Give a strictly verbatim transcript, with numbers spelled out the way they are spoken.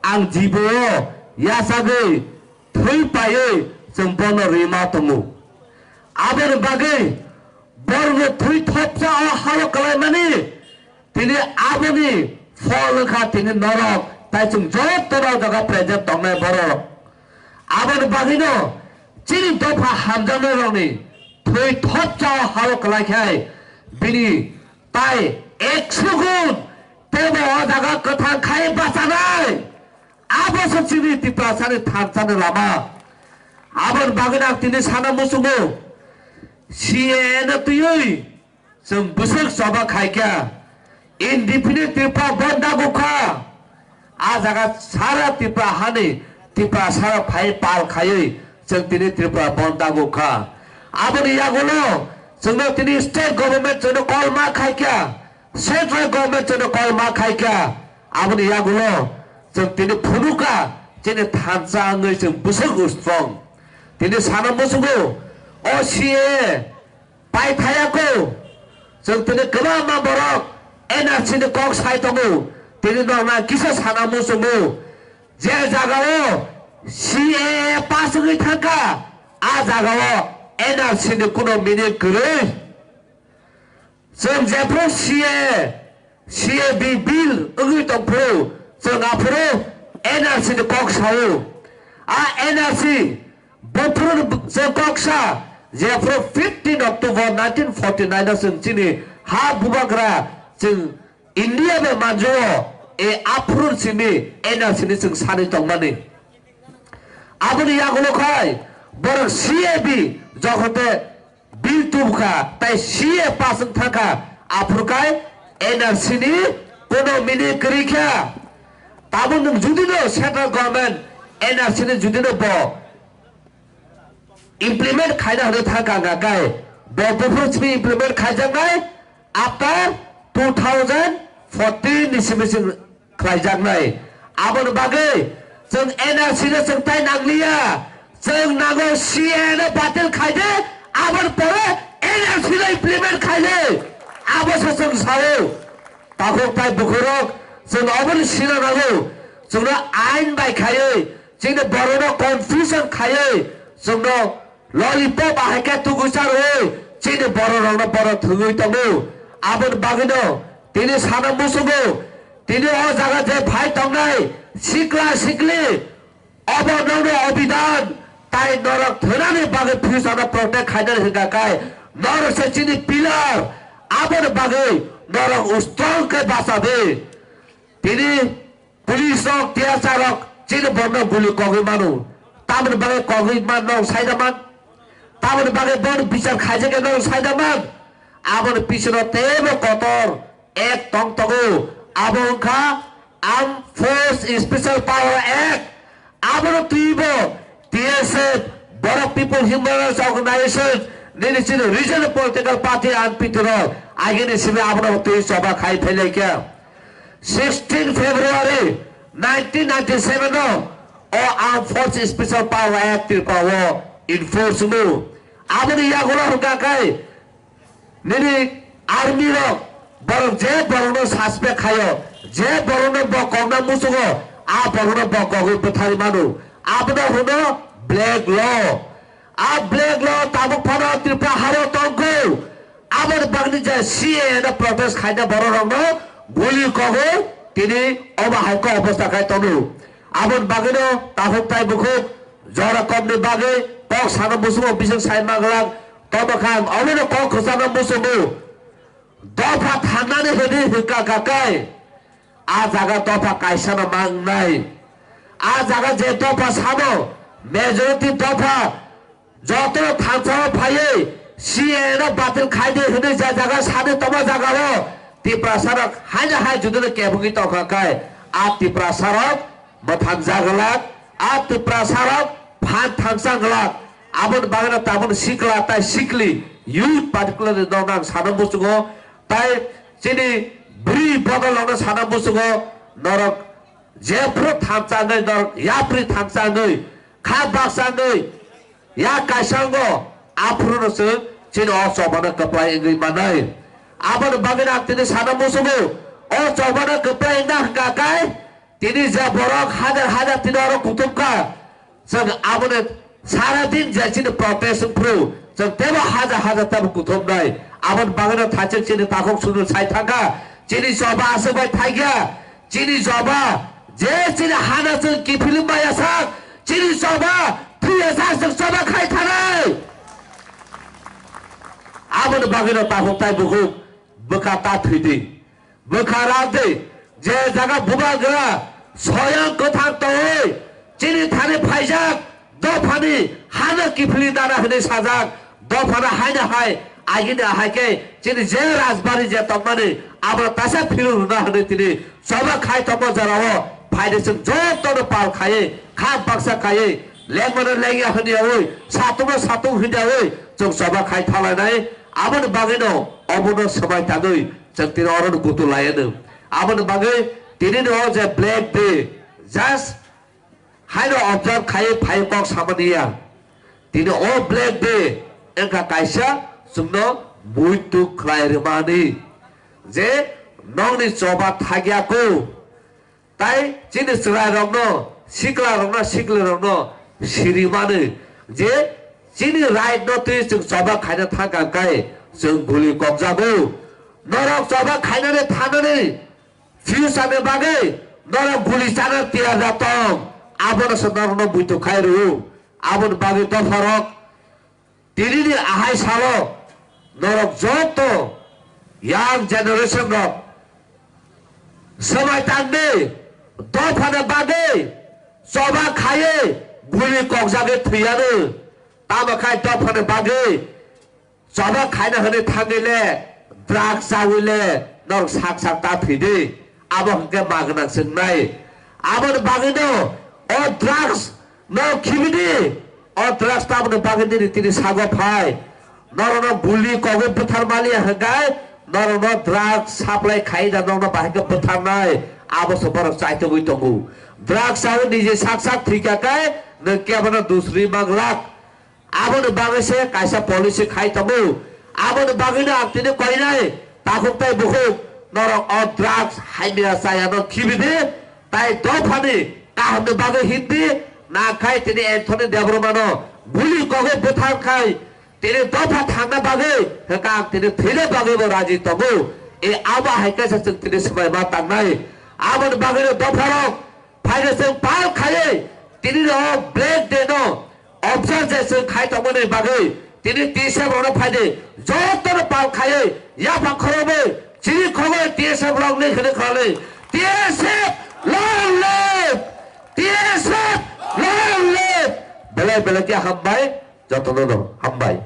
ang jibo o yachagwi thwi paiwi chwng bono rima tongo. Aboni bagwi borokno thwi thopsa o hao kwlaimani tini aboni phol wngkha tini norok, tai chwng jotono o jaga present tongnai borok. Aboni bagwino chini dopha hamjaknairokni thwi thopsa o hao kwlaikhai bini tai ekso gun teibo o jaga kwthang khai bachanai. Abo se chini Tiprasani thansani lama. Aboni bagwino ang tini sana muchungo, C A A no twiwi chwng bwswk choba khaikha, indefinite Tripura bondh dagukha. A jaga sara Tripura hani Tiprasarok phai pal khaiwi chwng tini Tripura bondh dagukha. Aboni yagulo chwngno tini state government chwngno call ma khaikha, central government chwngno call ma khaikha. Aboni yagulo chwng tini phunukha chini thansa wngwi chwng bwswk strong. Tini sana muchungo o C A A paithayako. Chwng tini kwbangma borok N R C ni kok sai tongo. Tini nokna kisa sana muchungo. Je jagao C A A pass wngwi thangkha, a jagao N R C ni kuno meaning kwrwi. Chwng jephru C A A, C A B bill wngwi tongphuru, chwng aphuru N R C ni kok sao. A N R C buphuru chwng kok sa, jephru fifteen October nineteen forty nine o chwng chini ha bubagra chwng India bai manjao, e aphuru simi N R C ni chwng sani tongmani. Aboni yagulo khai borok C A B jokhon te bill tubukha, tai C A A pass wng thangkha, aphuru khai N R C ni kuno meaning kwrwi kha. Tabuk nwng judi no central government N R C ni judi no bo implement khaina hwnwi thangkha, hwnkha khai bo buphuru simi implement khaijaknai after two thousand fourteen ni simi chwng khlaijaknai. Aboni bagwi chwng N R C no chwng tai nangliya, chwng nango C A A no batil khaide, aboni pore N R C no implement khaide. Abo se chwng sao. Takhuk tai bukhurok chwng oboni sina nango. Chwngno ain bai khaiwi, chini borokno confusion khaiwi, chwngno lollipop ahai khe tugui charwi chini borok rokno borok thwngwi tongo. Aboni bagwino tini sana muchungo, tini o jaga je phai tongnai sikla sikli, obo nokno obidan tai norok thwnani bagwi future no protect khainani hwnkha khai norok se chini pillar, aboni bagwi norok strong khe bacha di. Tini police rok, T S R rok chini borno guli kogwi mano. Tamoni bagwi kogwi man norok saida man. Tamoni bagwi borok bichar khaijak khe norok saida man. Aboni pisono teibo kotor ek tong tongo. Abo wngkha Armed Force Special Power Act. Abono twibo T S F, Borok People Human Rights Organization, nini chini regional political party R P T rok agini simi abono twi choba khai phailai khe. Sixteen February nineteen ninety-seven o o Armed Forces Special Power Act Tripura o enforce wngmo. Aboni yagulo hwnkha khe nini army rok borok je borokno suspect khaio, je borokno bo kokna muchungo, a borokno bo kogwi bwthari mano. Abono hwno black law. A black law tabuk phano Tripura haro tongkhu. Aboni bagwi je C A A no protest khaina borok rokno guli kogwi tini obo hai khe obostha khai tongo. Aboni bagwino takhuk tai bukhuk jora kokni bagwi kok sana muchungo bising sai manglak. Tobo khe ang obono kok khwchangno muchungo. Dopha thangnani hwnwi hwnkha kha khe a jaga dopha kaisano mangnai. A jaga je dopha sano majority dopha jotono thansa o phaiwi C A A no batil khai di hwnwi je jaga sani tongma jaga o Tiprasa rok haino hai judino kebengwi tongkha khe a Tiprasa rok mwthang jaglak, a Tiprasa rok phan thangsa glak. Aboni bagwino tabuk sikla tai sikli youth particularly no nang sana muchungo tai chini bwrwi bodol no sana muchungo norok jephru thangsa wngwi norok yapri thangsa wngwi kha baksa wngwi ya kaisa wngo aphuru no chwng chini o chobano kwplai wngwi manai. Aboni bagwino ang tini sana muchungo o chobano kwplai wngna hwnkha khe Tini je borok hajar hajar tini oro kuthumkha, chwng aboni sara din je chini protest wngphru, chwng tebo hajar hajar tebo kuthumnai. Aboni bagwino thachwk chini takhuk sunu sai thangkha, chini choba aswk bai thaiya, chini choba je chini hana chwng kiphilwi maya sak, chini choba thwiya sak chwng choba khai thanai. Aboni bagwino takhuk tai bukhuk bwkha ta thwidi. Bwkha ragdi, je jaga bubagra soyang kwthang tongwi chini thani phaijak dophani hano kiphilwi nana hwnwi sajak, dophano haino hai agini ahai khe chini je rajbari je tongmani abono kaisa philwi rwna hwnwi tini choba khai tongma jorao phaidi chwng jotono pal khaiwi kha baksa khaiwi lengmano lengya hwnyawi satungno satung hwnyawi chwng choba khai thalainai. Aboni bagwino obono swmai tangwi chwng tini orono butu laianw. Aboni bagwi tini no je Black Day just haino observe khai phai kok samani ya. Tini o Black Day wngkha kaisa chwngno muitu khlai rwmani je nokni choba thagya ko. Tai chini chwrairokno, siklarokno, siklarokno siri mano je chini right no twi chwng choba khaina thangkha khe chwng guli kokjago. Norok choba khainani thanani future ni bagwi norok guli chana tiyar da tong, abono se norokno buitu khai rw. Aboni bagwi dopharok Tinini ahai salo norok joto young generation rok swmai tangdi, dophani bagwi choba khaiwi guli kokjagwi thwiyano. Tamo khai dophani bagwi choba khaina hwnwi thangwile drugs chawile norok sak sak ta thwidi. Abo hwnkhe ma gwnang chwngnai. Aboni bagwino o drugs no khibidi, o drugs taboni bagwi nini tini sago phai. Norokno guli kogwi bwthar maliya hwnkhe norokno drugs supply khai da norokno bahai khe bwtharnai. Abo se borok chaitogwi tongo. Drugs chawi niji sak sak thwikha khe nwng kebono dusri manglak. Aboni bagwi se kaisa policy khai tongo. Aboni bagwino ang tini koinai takhuk tai bukhuk norok o drugs haimya chaya no khibidi, tai dophani kahamni bagwi hindi, na khai tini Anthony Debbarma no guli kogwi bwthar khai tini dopha thangna bagwi hwnkha ang tini thwina bagwi bo raji tongo. E abo hai kaisa chwng tini swmai ma tangnai. Aboni bagwino dopharok phaino chwng pal khaiwi tini o Black Day no observe je chwng khai tongmani bagwi tini T S F rokno phaidi jotono pal khaiwi yaphang khoroknwi chini khogwi T S F rokni hwnwi khoroknwi T S F long live! T S F long live! Belai belai khe hambai, jotono no hambai.